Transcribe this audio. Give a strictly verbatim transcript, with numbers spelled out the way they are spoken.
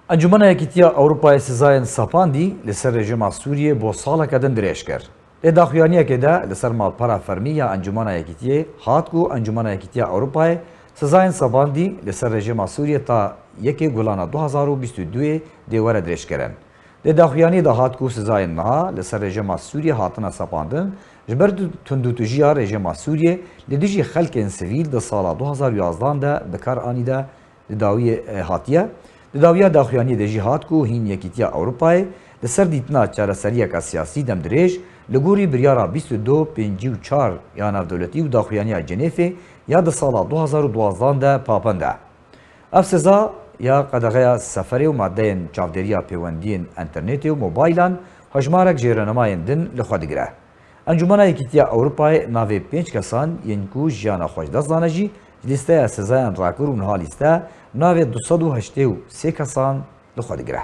Encûmena Yekîtiya Ewropayê sizayên sepandî li ser rejîma Sûriyê bo saleke din dirêj kir. Lê daxuyaniyekê de li ser malpera fermî ya Encûmena Yekîtiyê hat ku Encûmena Yekîtiya Ewropayê sizayên sepandî li ser rejîma Sûriyê ta yekê Gulana du hazar û bîst û duyê dê were dirêjkirin. Di daxuyaniyê de hat ku sizayên niha li ser rejîma Sûriyê hatine sepandin, ji ber tundûtûjiya rejîma Sûriyê li dijî xelkên sivîl di sala du hazar û yazdan de bi kar anî de di dawiyê, e, hatiye. Di dawiya daxuyaniyê de jî hat ku hîn Yekîtiya Ewropayê li ser dîtina çareseriyeke siyasî demdirêj li gorî biryara bîst û du pêncî û çar ya navdewletî û daxuyaniya Cenêfê ya di sala du hazar û duwazdan de papend e. Ev seza ya qedexeya seferê û madeyên çavdêriya pêwendiyên înternetê û mobaylan hejmarek jêrenemayên din li xwe digire. Encûmena Yekîtiya Ewropayê navê pênc kesan yên ku jiyana xwe ji dest dane jî ji lîsteya sezayan rakir û niha lîste navê du sed û heştê û sê kesan li xwe digire.